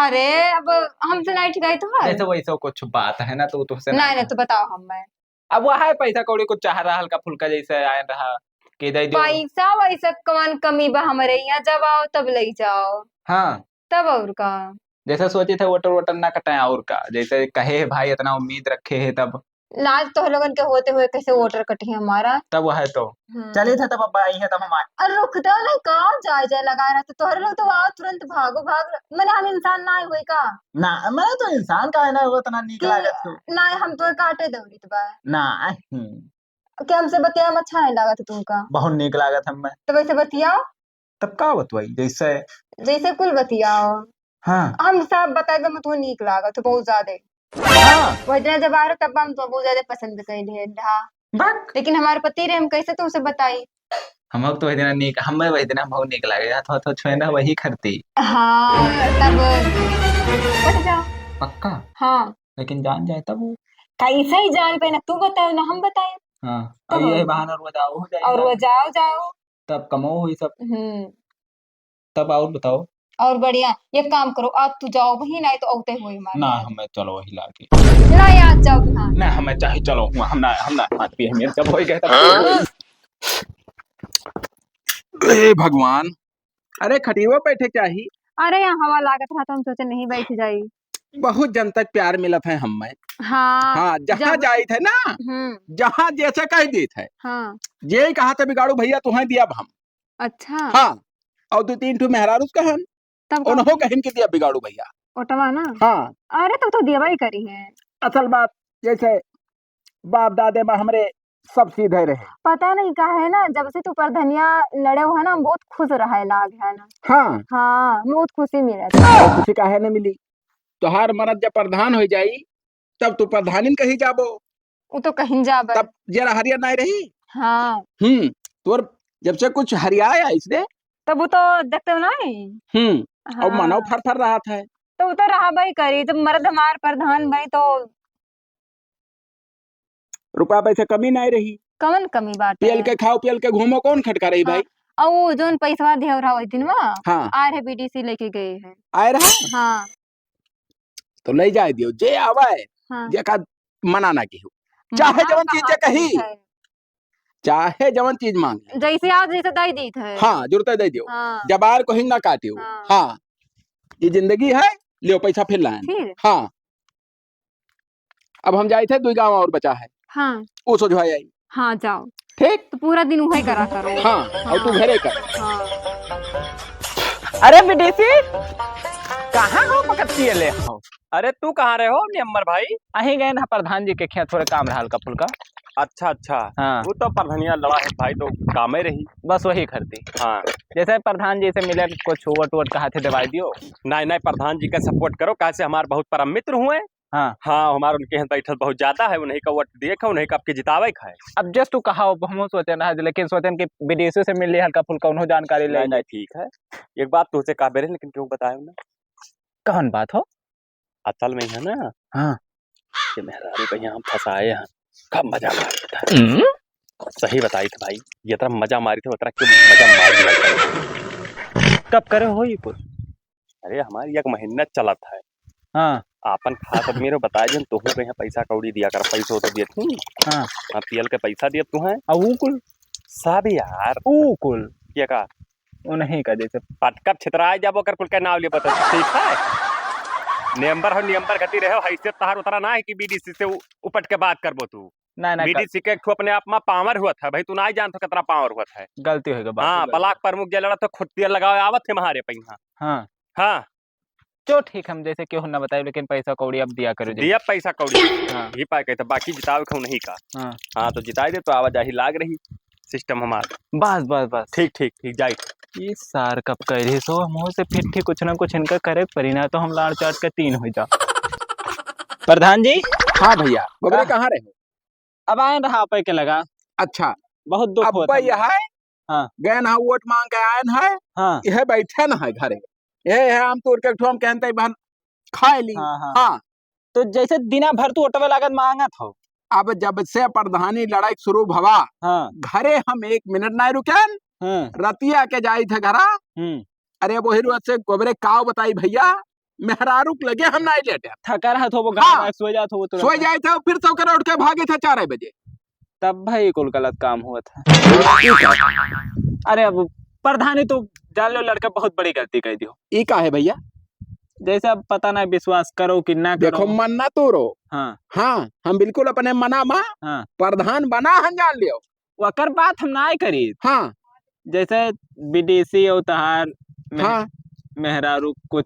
अरे, अब हमसे ना ठीक है तो है? जैसे वैसे कुछ बात है ना, तो तुमसे ना नहीं, है। नहीं, तो बताओ हम मैं। अब वह है पैसा कौड़ी कुछ चाह रहा, हल्का फुल्का जैसे आयन रहा। कि दे दियो। पैसा वैसा कौन कमी बा हमरे यहाँ, जब आओ तब ले जाओ। हाँ। तब और का? जैसे सोचित है वोटर वोटर ना कटाए और का, जैसे कहे है भाई इतना उम्मीद रखे है तब। लाज तोह लोगन के होते हुए कैसे वोटर कटी है हमारा। तब वह तो। हम्म। चलित है तब अब आई है तब हम आए। अरे रुक दो ना, कहाँ जाए जाए लगा रहा था तोहरे लोग तो आओ तुरंत भागो भाग, मैंने हम इंसान ना हुए का? ना, मैं तो इंसान का है ना, वो इतना नीक कि लागत हो। ना हम तो काटे दौड़ित बा। ना, हम्म। कि हमसे बतिया में अच्छा नहीं लागत तुमका। बहुत नीक लागत हमें। तो वैसे बतियाओ। तब का बतवाई? जैसे जैसे कुल बतियाओ। हाँ। हम सब बताए में तू नीक लागत हो बहुत ज्यादा। हाँ। वही दिन जब आ रहे तब हम तो बहुत ज्यादा पसंद कैले रहा। बक। लेकिन हमारे पति रहे, हम कैसे तुमसे बताई? हम तो वही दिन नीक, हमें वही दिन बहुत नीक लागे, हाथ हाथ छुए ना वही खरती। हाँ, तब बैठ जाओ। पक्का? हाँ। लेकिन जान जाए तब वो। कैसे ही जान पे ना तू बताओ ना हम बताए। हाँ, तब और यही और बहाना रोज आओ हो जाए और ना। वो जाओ, जाओ। तब कमाओ हुई सब। हम्म। तब और बताओ। और बढ़िया, एक काम करो, आज तू जाओ वहीं, नहीं तो औते हुए हमारे ना, यहाँ। हमें चलो वही लागे। ना यार, जाओ यहाँ। ना, हमें चाहे चलो हुआ, हम ना, हम ना खात पिए, हम जब होई गए तब। हाँ। हे भगवान, अरे खटियो बैठे चाही। अरे यहाँ हवा लागत रहा तो हम सोचे नहीं बैठ जाई। बहुत जन तक प्यार मिलत है हमें। हाँ, हाँ, जहाँ जब जाइत है ना, हम्म। जहाँ जैसे कह देत है। हाँ। जे कहा था बिगाड़ू भैया तुहें दिया हम। अच्छा। हाँ, और दो तीन ठो मेहरारू कहन, तब का उन्हों कहिन? कहिन के दिया बिगाड़ू भैया। ओटवा ना? हाँ। अरे तब तो देवा ही करी है। असल बात जैसे बाप दादे में हमरे सब सीधे रहे। पता नहीं का है ना, जब से तू परधनिया लड़े हुआ ना, हम बहुत खुश रहे लाग है ना। हाँ। हाँ, बहुत खुशी मिले। तो खुशी काहे न मिली? तोहार मरद जब प्रधान हो जाई, तब तू प्रधानिन कही जाबो। उ तो कहीं जाबे। तब जेरा हरियर नाई रही। हाँ। हम्म, तोर जब से कुछ हरियाए आइस रे। तब उ तो देखते हो नहीं। हम्म, अब हाँ। मानव फर फर रहा था। तो उ तो रहबे करी, जब मर्द हमार प्रधान बनी तो रुपया पैसा कमी नाई रही। कवन कमी बाटे? पियल के खाओ, पियल के घूमो, कौन खटका रही हाँ। भाई? और वो जोन पैसवा दिया रहा वही दिन वा, हाँ। आ रहे बीडीसी लेके गए हैं। आए रहा? हाँ। तो ले जाए दियो, जे आवे, हाँ। जेका मना ना किहो। चाहे मना जवन चीज कहाँ जे कही, ठीक है। चाहे जवन चीज मांगे। जैसे आज जैसे दे दीत है। हाँ, जरूरत है दे दियो। हाँ। जबार को हिंगा काटियो। हाँ। हाँ। ये जिंदगी है, लियो पैसा फिर लाएं। फिर? हाँ। अब हम जाइत है, दुई गाँव और बचा है। हाँ। वो सोझवाई आई। हाँ, जाओ। ठीक? तो पूरा दिन उहे करा करो। हाँ, और तू हाँ। घरे कर। हाँ। अरे विदेशी, कहाँ हो पकड़ के ले हो? अरे तू कहाँ रहे हो मेम्बर भाई? अहीं गए ना प्रधान जी के खेत, थोड़े काम रहा हल्का फुल्का। अच्छा, अच्छा। हाँ। वो तो प्रधानिया लड़ा है भाई, तो कामे रही। बस वही करती। हाँ। जैसे प्रधान जी से मिले, कुछ वोट वोट कहा थे दवाई दियो। नहीं, नहीं, प्रधान जी का support करो, काहे से हमार बहुत परम मित्र हुए। हाँ। हाँ, हमार उनके यहाँ बैठल बहुत ज्यादा है, उन्हीं का वोट दिए के, उन्हीं का आपके जितावे के है। अब जस तू कहा हो, हमहू सोचन रहा, लेकिन सोचन कि विदेशों से मिल ली हल्का फुल्का, उन्हों जानकारी ले नहीं, ली। नहीं, ठीक है। एक बात तुझसे कह बेरे, लेकिन क्यों बताए ना? कौन बात हो? असल में है ना, हाँ। ये मेहरारू का यहाँ हम फंसाए हैं, खूब मजा मार लेता है। हम्म? सही बताई था भाई, ये तरह मजा मारी थे, वो तरह क्यों मजा मार लिया था। कब करे हो ये कुल? अरे, हमारी एक महीना चलत है। हाँ। आपन खास आदमी रो बताए, जन तोहू के यहाँ पैसा कौड़ी दिया कर, पैसो तो दिए तू। हाँ। हाँ, पियल के पैसा दिए तू है। आ, ऊ कुल? सब यार। ऊ कुल? ये का? उन्हीं का जैसे। पटकब छितराए जाबो, ओकर कुल के नाव लेबो तो ठीक है। मेम्बर हो, मेम्बर गति रहे हो, हैसियत तहार उतना ना है कि बीडीसी से उ-, उपट के बात करबो तू। ना, ना, बीडीसी के एक ठो अपने आप में पावर हुआ था भाई, तू ना जानत हो कितना पावर हुआ था। गलती हो गई, बात हाँ, गलती। ब्लॉक प्रमुख जे लड़ा तो खुद तेल लगावे आवत है महारे पहिया। हाँ। हाँ। चलो ठीक, हम जैसे केहू ना बताए, लेकिन पैसा कौड़ी अब दिया करो जी। दिया पैसा कौड़ी। हाँ। ही पाए के तो बाकी जितावे खाऊ नहीं का। हाँ। हाँ, तो जिताए दे तो आवाजाही लाग रही। सिस्टम हमार। बस, बस, बस। ठीक, ठीक, ठीक, जाई। ई सार कब कह रही सो, मुँह से फिर ठीक कुछ ना कुछ इनका करे परी, ना तो हम लाड़ चाट के तीन हो जा। प्रधान जी। हाँ भैया, गोबरे हाँ। कहाँ रहे हो? अब आए रहा आपे के लगा। अच्छा। बहुत दुख अब होत भाई है। हाँ। गए ना वोट मांग के आए हैं। हाँ। यह बैठे ना है घरे। यह है आम तोड़ के एक ठो हम कहते हैं बहन खाए ली। हाँ, हाँ। हाँ। तो जैसे दिना भर तू ओटवे लागत मांगत हो। अब जब से प्रधानी लड़ाई शुरू भवा, हाँ। घरे हम एक मिनट ना रुकेन। हाँ। रतिया के जाई थे घरा। हम्म। अरे वही रोज से गोबरे काव बताई भैया, मेहरारू के लगे हम नाई लेटे। थका रहत होबो, हाँ। गाँव में सोए जात होबो तुरंत। सोए जाए थे, फिर से ओकरे उठ के भागे थे चार बजे। तब भाई कुल गलत काम हुआ था। अरे अब प्रधानी तो जान लो लड़का बहुत बड़ी गलती कर दियो। ई का है भैया? जैसे अब पता नहीं विश्वास करो कि ना देखो, करो। मन ना तोड़ो। हाँ। हाँ, हम बिल्कुल अपने मना मा हाँ। प्रधान बना हम जान लियो। ओकर बात हम ना करी। हाँ। जैसे बीडीसी और तहार मेह-, हाँ। मेहरारू कुछ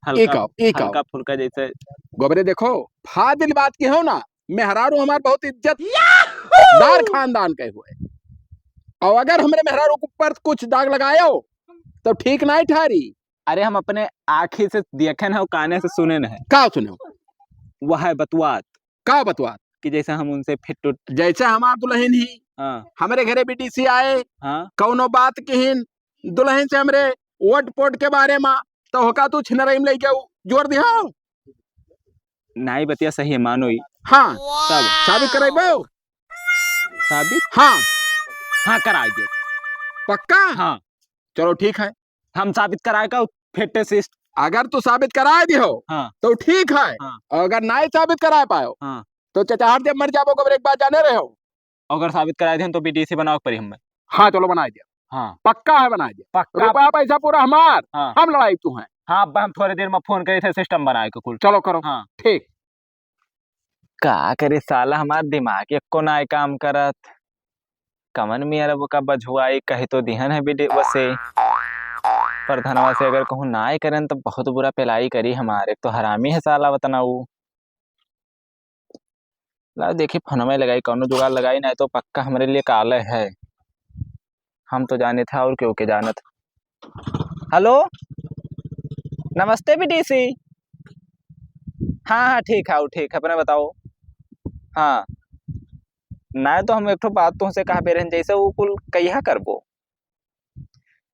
हल्का, ई का, ई का। हल्का फुल्का जैसे। गोबरे देखो, फाजिल बात की हो ना, मेहरारू हमार बहुत इज्जतदार खानदान के हुए, और अगर हमरे मेहरारू के ऊपर कुछ दाग लगायो तो ठीक नाहीं ठहरी। अरे हम अपने आँखी से देखे न है, काने से सुने न है। का सुने हो? वह है बतवात। का बतवात? कि जैसे हम उनसे फिट उट जैसे हमार दुलहिन ही, हाँ। हमरे घरे बीडीसी आए, हाँ। कौनो बात किहिन, दुलहिन से हमरे वोट पोट के बारे मा, तो होका तू छिनरई में लइके जोर दिहो? नाई बतिया सही है, मानो ही। हाँ। तब? साबित कराइबो? साबित? हाँ। हाँ, कराई दे। पक्का? हाँ। चलो ठीक है। हम साबित कराए का फेटे सिस्ट। अगर तू साबित कराए दिहो, हाँ। तो ठीक है। हाँ। और अगर नाई साबित कराए पायो, हाँ। तो चचाहट जब मर जाबो, गोबर एक बात जाने रहे हो। अगर साबित कराए दिहन तो बीडीसी बनावे के पड़ी हमें। हाँ, चलो बनाए दिया। हाँ। पक्का है, बनाए दिया। पक्का। रुपया पैसा पूरा हमार, हाँ। हम लड़ाई तू हैं। हाँ, अब हम थोड़े देर में फोन करे थे, सिस्टम बनाए के कुल। चलो करो। हाँ। ठीक। का करे साला, हमार दिमाग एको नाय काम करत। कमन मियर अब का बझुआई कही तो दिहन है बीडीसी से। प्रधनवा से अगर कहूँ नाय करन तो बहुत बुरा पेलाई करी हमार। एक तो हरामी है साला वतना ऊ। लाओ देखी, फोनवा लगाई, कौनो जुगाड़ लगाई, नाहीं तो पक्का हमरे लिए काले है। हम तो जाने था और केहू के जानत। हेलो, नमस्ते बीडीसी। हाँ, हाँ, ठीक है, ठीक है, अपने बताओ। हाँ, नाहीं तो हम एक ठो बात तुमसे कहा पे रहन, जैसे वो कुल कहिया करबो?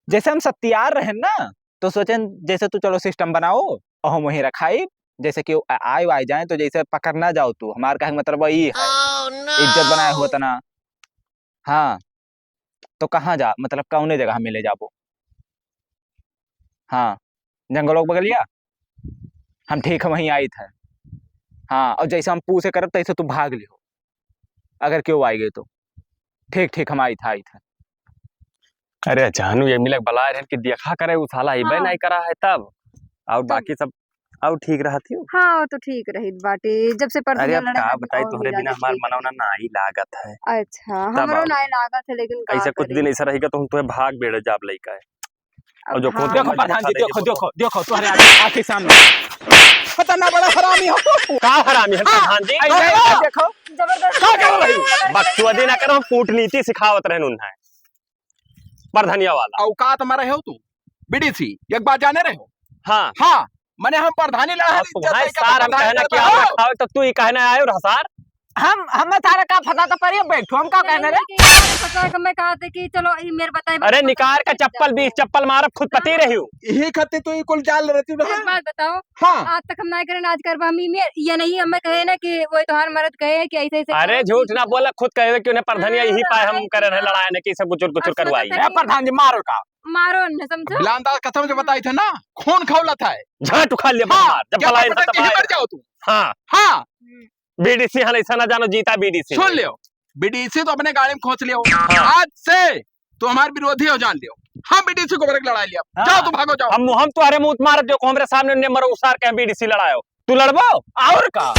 जैसे हम सब तैयार रहेन ना, तो सोचेन जैसे तू चलो सिस्टम बनाओ और हम वहीं रखाई, जैसे कि आ-, आए, आए जाए तो जैसे पकड़ ना जाओ तू, हमार कहे के मतलब ई है, इज्जत बनाए हो तना। हाँ, तो कहाँ जा, मतलब कौने जगह मिले जाबो? हाँ, जंगलों के बगलिया, हम ठीक है वहीं आई था। हाँ, और जैसे हम पूछे करब तैसे तू भाग लिहो, अगर केहू आई गए तो। ठीक, ठीक, हम आई था, आई था। अरे जानू, ये मिलक बलाए रहन कि देखा करे, उ साला अइबे हाँ। नाहीं करा है तब। और तब बाकी सब और ठीक रहत हो? हाँ, वो तो ठीक रहित बाटे। जब से परसों अरे अब लड़ाई का है, बताई, और तोहरे मिला बिना के हमार ठीक मनौना है। नाहीं लागत है। अच्छा, तब हमरो और नाहीं लागत है, लेकिन का ऐसे कुछ करे? दिन ऐसा रहेगा तो हम तोहे भाग बेड़े जाब लइका है। और अब जो हाँ। खुद देखो प्रधान जी, देखो, देखो, देखो, तोहरे आँख, आँख के सामने। खतरनाक बड़ा हरामी हो। का हरामी है हाँ, प्रधान जी? ऐसे हाँ। देखो। जबरदस्त का कर रही? बकचोदी ना करो, हम कूटनीति सिखावत रहन उन्हें। प्रधानिया वाला। औकात में रहे हो तू, बीडीसी, एक बात जाने रहे हो? हाँ। हाँ, मने हम प्रधानी ला अब इज्जत तुम्हारे लेके सार हम प्रधानी कहना करता कि हम हो। रखा हो, तो तू ही कहना आए रहा सार। हम, हमें थारे का फंसा तो परियो बैठो, हम का कहने रे? नहीं, नहीं, कि फंसा के मैं कहा थे कि चलो, ये मेरे बताए अरे, बता निकार का दे, चप्पल, बीस चप्पल मारब, खुद पति रही हूँ। यही खातिर तो ये कुल जाल रहती ना। एक बात बताओ, हाँ। आज तक हम ना करें, आज करबा हम ईमेल, ये नहीं हमें कहे ना कि वो तोहार मरद कहे कि ऐसे, ऐसे अरे, करो, झूठ ना बोला, खुद कहे कि उन्हें प्रधानिया यही हाँ, पाए हम हाँ, करे रहे हाँ। लड़ाई ने कि सब गुचुर गुचुर और सोचा करवाई। था ए, कि प्रधान जी, मारो का? मारो न, समझो? बिलांदा कसम से बताई थे ना, खून खौला था। झाट उखाड़ लिया हाँ, मार, जब क्या पलाई पता तब कहीं आए। मर जाओ तू। हाँ। हाँ। हम्म। बीडीसी हन, ऐसा ना जानो, जीता बीडीसी। सुन लियो, बीडीसी तो अपने गाड़ी में खोंच लियो। हाँ। आज से तू हमार विरोधी हो जान लियो। हम बीडीसी को बरक लड़ाई लिया। हाँ। जाओ तू, भागो, जाओ। हम, हम तुम्हारे मुंह मार दियो, को हमरे सामने ने मरो उसार के हम बीडीसी लड़ायो। तू लड़बो? और का?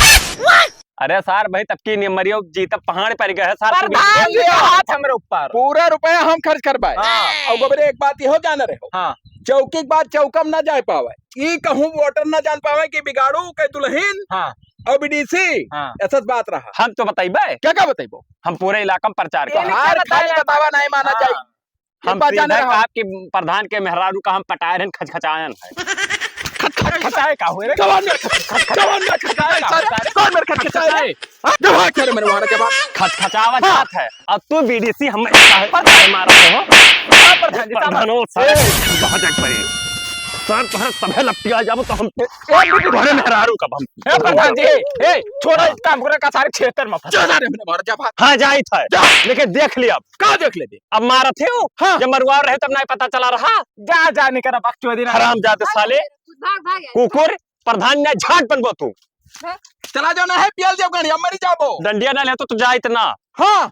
अरे सार भाई, तब की ने मरियो, जीता पहाड़ पर गए सार, तू प्रधान बीडीसी जी का हाथ हमरे ऊपर। पूरा रुपया हम खर्च करबाए। हाँ। और गोबरे एक बात इहो जान रहे हो। हाँ। चौकी के बाद चौका में ना जा पावे। ई कहूँ वोटर ना जान पावे कि बिगाड़ू के दुल्हन हाँ। और बीडीसी हाँ। ऐसा बात रहा। हम तो बताइबे। क्या, क्या बताइबो? हम पूरे इलाका में प्रचार एने कर। क्या हर बताया? खाली बतावा नहीं माना हाँ। चाहिए। हम बात जाने सीधा रहा। कहा कि प्रधान के मेहरारू का हम पटाए रहन, खचखचायन है। खचखचाए का हुए रे? जवान में खचखचाए, जवान में खचखचाए, कौन मेरे खचखचाए? हाँ? जब हाँ करे मेरे वहाँ के बाद। खचखचावा हाँ। जात है। अब तू बीडीसी हम पटाए मारा हो। हाँ, प्रधान जी, प्रधान हो, सारे ए। बहुत एक पड़ी। सर, तोहरे सभे लपटिया जाबो तो हम ए, ए, बीडीसी तुम्हारे मेहरारू का हम। ए, प्रधान जी, ए, छोड़ा इस काम को, का सारे क्षेत्र में फंसा। जा, जा रे, मेरे मार जा भाग। हाँ, जाइत है। जा। लेकिन देख लिया अब। का देख लेबे? अब मारत ही हो। हाँ। जब मरुआ रहे तब नहीं पता चला रहा। जा, जा, निकल, बकचोदी ना। हरामजादे साले। भाग, भाग, भाग। कुकुर, प्रधान ने झाट बनबो तू। चला जाओ ना है, पियल जाओ गाड़ी, अब मरी जाबो। डंडिया ना ले तो, तो जा इतना। हाँ।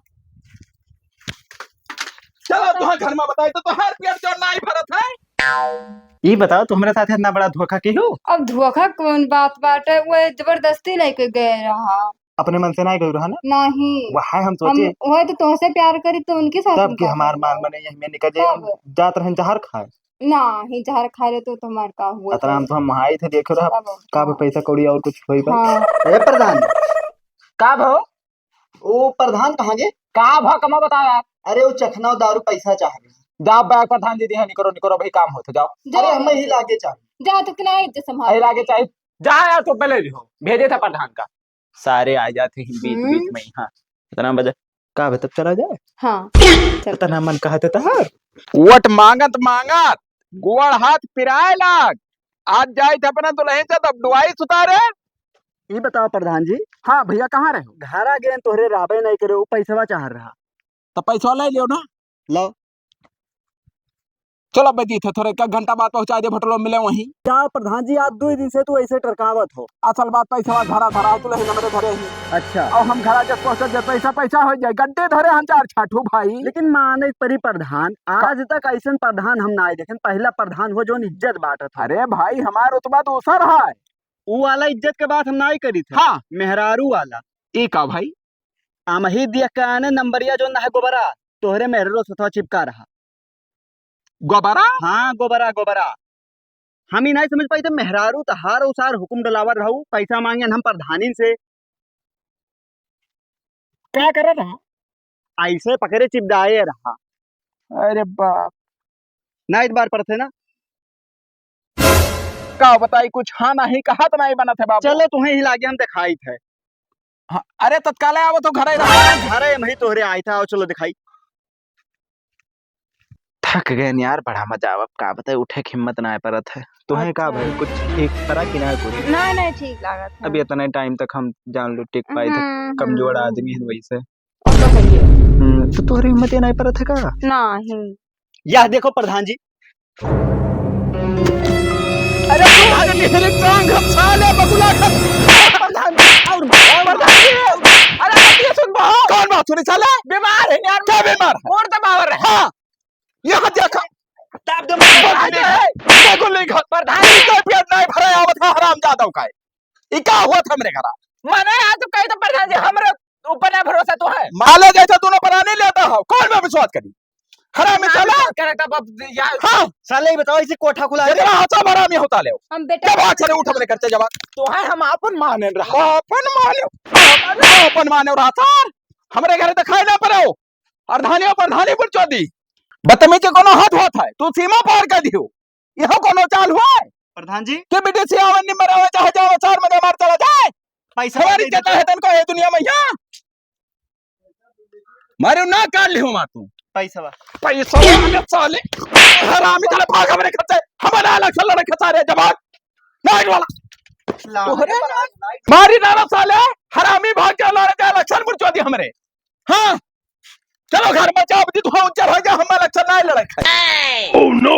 चलो, तुहां घर में बताई तो तोहार पेट जो नाई भरत है। ई बताओ, तू हमरे साथ इतना बड़ा धोखा किहू? अब धोखा कौन बात बाटे? वो जबरदस्ती लेके गए रहा। अपने मन से नाई गए रहा ना? नहीं। वह है, हम सोचे। हम, वो तो तोहसे प्यार करी तो उनके साथ तब हम कि का हमार करब? मान मने यही में निकल जाए, हम तब? जात रहन जहर खाए। नाही, जहर खा ले तो तुम्हार का हुआ अतरा तो? हम तो हम वहाँ ही थे, देखे रहा, अब का बा, पैसा कौड़ी और कुछ होई बा? हाँ। ए प्रधान। का भो? ओ प्रधान कहाँ गे? का भो कमा बताओ यार? अरे वो चखना और दारू पैसा चाह रहे हैं। जा बैग प्रधान जी दिया, निकरो, निकरो भाई, काम होत, जाओ। जा अरे हम भाई। ही लागे चाहे। जा तो कितना इज्जत संभाल। अरे लागे चाहे, जा यार, तो पहले भी हो, भेजे था प्रधान का। सारे आ जाते हैं बीच हम्म। बीच में ही। हाँ, इतना बजे का बे, तब चला जाए? हाँ, चल। इतना मन कहत है तहार। वोट मांगत मांगत गोड़ हाथ पिराए लाग। आज जाइत अपना दुल्हन से तब डुआई सुतारे। ई बताओ प्रधान जी। हाँ भैया, कहाँ रहे हो? घरा गेन तोहरे रहबे नहीं करे, वो पैसवा चाह रहा। तो पैसवा ले लियो ना। लो। चलो बे, दी थे, थोड़े एक घंटा बाद पहुंचा दे, होटल में मिले वहीं। क्या प्रधान जी, आज दो दिन से तू ऐसे टरकावत हो? असल बात पैसा घरा धरा है, तू ले हमरे घरे ही। अच्छा। और हम घरा जब पहुंचत जाए, पैसा, पैसा हो जाए, गड्ढे धरे हम चार छाठू भाई। लेकिन माने परी प्रधान, आज तक ऐसन प्रधान हम ना देखेन, पहला प्रधान हो जोन इज्जत बांटत हो। अरे भाई, हमार रुतबा दूसर है। ऊ वाला इज्जत के बात हम ना करी थे। हाँ। मेहरारू वाला। ई का भाई? हम ही दिया काने नंबरिया जोन ना है गोबरा, तोहरे मेहरारू सथवा चिपका रहा। गोबरा? हाँ, गोबरा, गोबरा। हम ही नहीं समझ पाई थे, मेहरारू तहार उसार हुकुम डलावर रहू, पैसा मांगे हम प्रधानिन से। का करे रहा? ऐसे पकड़े चिपदाए रहा। अरे बाप। ना एक बार पढ़ते ना। का बताई, कुछ हाँ नहीं कहा तो नहीं बनत है बाबू। चलो, तुम्हें ही लागे हम दिखाई थे। हाँ, अरे तत्काल आवत हो, घरे रहा। हाँ, घरे हम ही तोहरे आई था, आओ चलो दिखाई। थक गए यार, बड़ा मजा आवत, का बताई, उठे के हिम्मत ना परत है। तुम्हें का अच्छा। भाई, कुछ ठीक करा कि ना कुछ? नहीं, नहीं, ठीक लागत है। अब इतने टाइम तक हम जान लो टिक पाई थे, हम्म, कमजोर हम्म। आदमी है वैसे। और तो सही है। हम्म, तो तोहरे हिम्मत ये नहीं परत है का? नहीं। यह देखो प्रधान जी। अरे तू हमारे लिए टांग हम साले बकुला खा। प्रधान जी, और प्रधान जी, अरे बात ये सुन बा। कौन बात सुनी साले? बीमार है यार। क्या बीमार है? और दबावर है। हाँ, यहाँ देखा। दाब दे। प्रधान जी, देखो नहीं घर। प्रधान जी। इनका पेट नहीं भरा आवत है हरामजादा का। ई का हुआ था हमरे घरा? मने आज तो कही तो प्रधान जी, हमरे ऊपर ना भरोसा तो है। माले जैसे दोनों परानी लेता हो, कौन में विश्वास करी? हरामी ना साला। विश्वास करे तब अब या हाँ। साले ही बताओ, इसे कोठा खुला दे। जितना हंसा हरामी होता ले। हम बेटा जब आखिर उठ हमने करते जब तो है हम आपन माने रहा। आपन माने, आपन माने रहा सर। हमरे घरे दिखाई ना पड़ो। और धानियों पर धानी पर चौदी। बदतमीजी कोनो हद होत है, तू सीमा पार कर दियो। यह कोनो चाल हुआ है? प्रधान जी। के विदेशी आवे, निम्बर आवे, चाहे जावे, चार महीने मार चला जाए। पैसा हमारी दे इज्जत देते। है तनको ये दुनिया में यहाँ। मारे ना काट लियो मार तू। पैसा बा। पैसा बा, साले। हरामी साले, भाग हमरे घर से। हमारा अलग से लड़े खसा रे जवान। नाइट वाला। लाओ। तोहरे मारी नाना साले, हरामी भाग के लड़े जाए, इलेक्शन पर चौदी हमरे। हाँ। चलो घर में चाप दी, धुआं उज्जर हो गया, हम इलेक्शन ना लड़े खाए। Oh no!